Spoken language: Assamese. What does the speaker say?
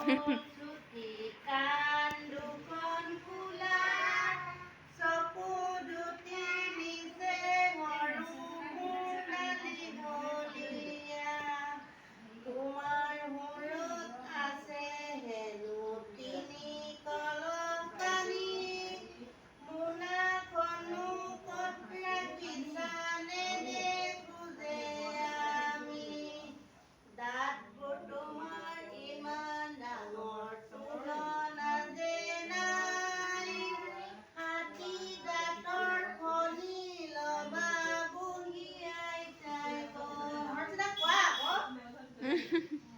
চুটি, কাণ দুখন ফুলা, চকু দুটি নিচে সৰু, মূৰ দীঘলীয়া। তোমাৰ মূৰত আছে হেনো তিনি কলহ পানী। মোনাখনো ক'ত ৰাখিছা নেদেখো যে আমি। দাঁতবোৰ তোমাৰ ইমান ডাঙৰ, তুলনা যে নাই। হাতী দাঁতৰ ফণি ল'বা বুঢ়ী আইতাই কয়। হৰ্ষিতা, কোৱা আকৌ।